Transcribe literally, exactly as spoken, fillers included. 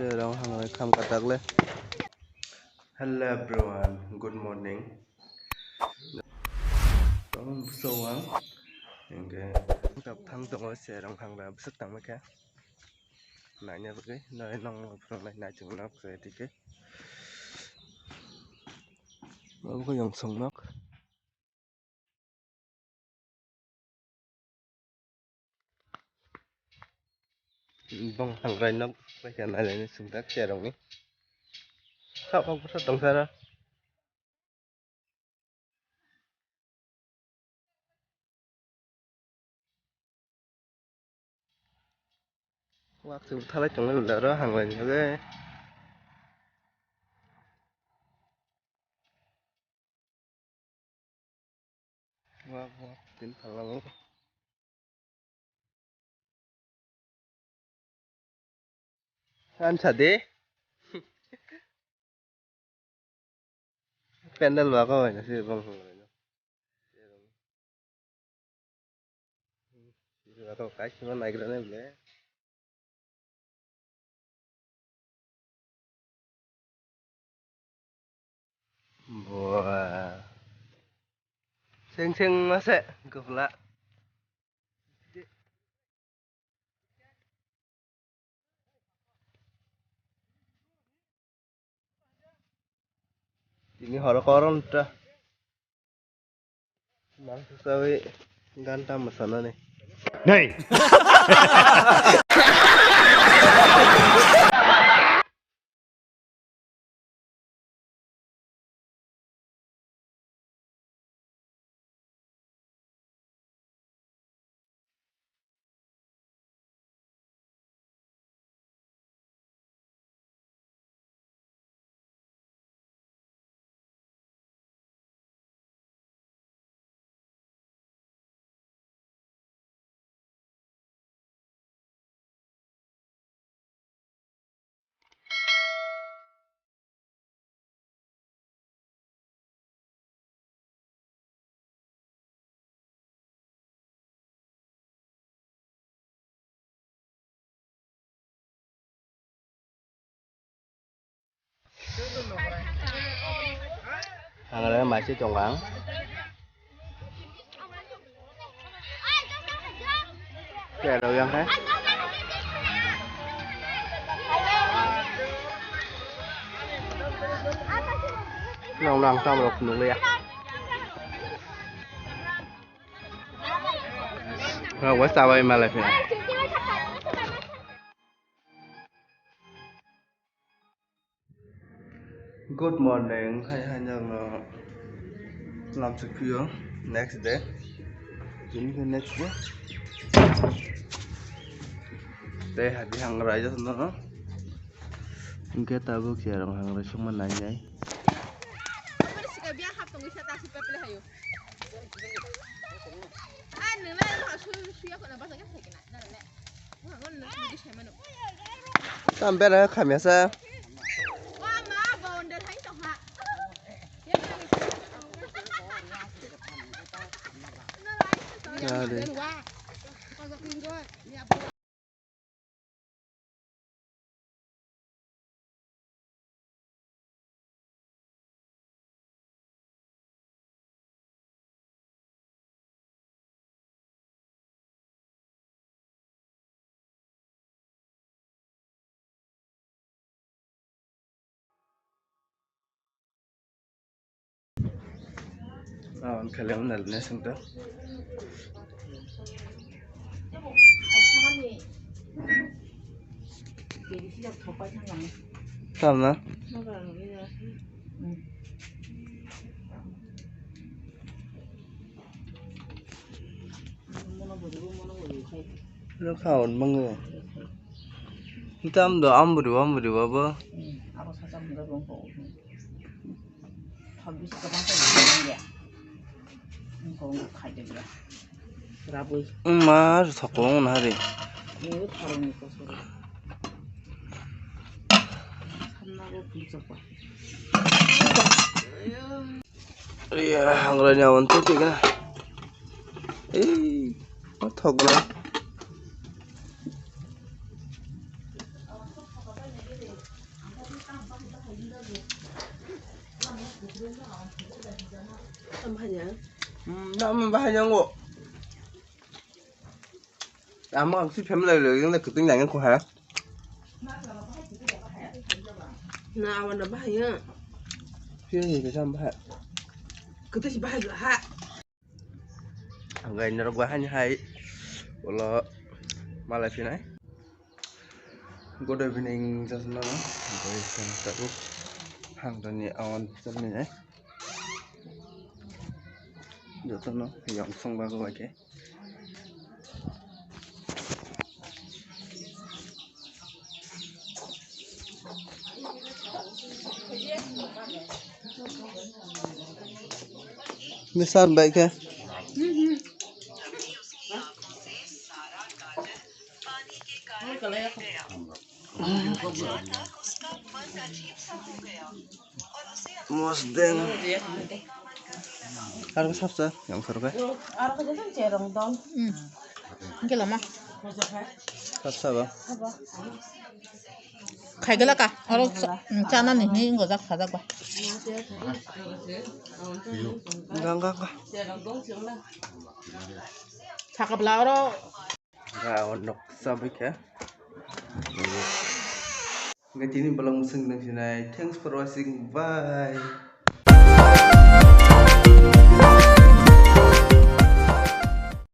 Rong hangrai kham katak le. Hello everyone, good morning. Tong bwswk ang hingke thang tongo, se rong hangrai bwswk tangma khe naina bagwi, nai nong phwrwngnai nai chwng nok se tike. Obo khe yong song nok. Bong hangrai nok bai khe nai laini sumtak cherokni. Sak kok bwsa tongsa ra. Wak se bwthalai tongo le aro hanglaini bagwi. Wak wak tin phalngo. Ansa de. Pendel ba ko na si bang hang na. Si ba ko kai si ma nai gra ne ble. Bua. Seng seng mase gopla. Tini horo koron ta. Mangsa sawi ganta masanani. Nei. Ang aro maisi tongo ang. Kero yang hai. Nong nang tam rok nukliya. Rok bo chabai malai phai. Good morning, hai hai nang no lamsok phio next day. Tini khe next day. Tei hai bihang raijak no. Hingke tabuk cherong hang rai songma nai nai. Tam bera khamya sa. Ya de. Awan kaliang nal ne sungto. Tamna? Rwkha hwn mwngo. Tam do ambri ambri babo. Wngma sokong na hari. Iya, hangrani awan tu tiga. Eh, thok na. Tamo bahai nyango. Tamo ang si family lo yang na kuting nang ko ha. Na awan na bahai ya. Sini ke sam bahai. Kutu si bahai ha. Ang gai norok bahai ni hai. Ulo malai sinai. Good evening, jotono. Bai kang tabuk. Hangtoni awan chalni nai. Jotono yang song bago bai khe. Nisar bai khe. Mosdeng. Kar ko sapsa, yang sor kai. Aro ko jeng cherong dol. Hmm. Hingke lama. Sapsa ba. Khai gela ka. Aro cha-, hmm, chana ni ni ngo jak sajak ba. Gang gang ka. Sakap la aro. Ga nok sabai khe. Ngai tini vlog mwswng nang sinai. Thanks for watching. Bye.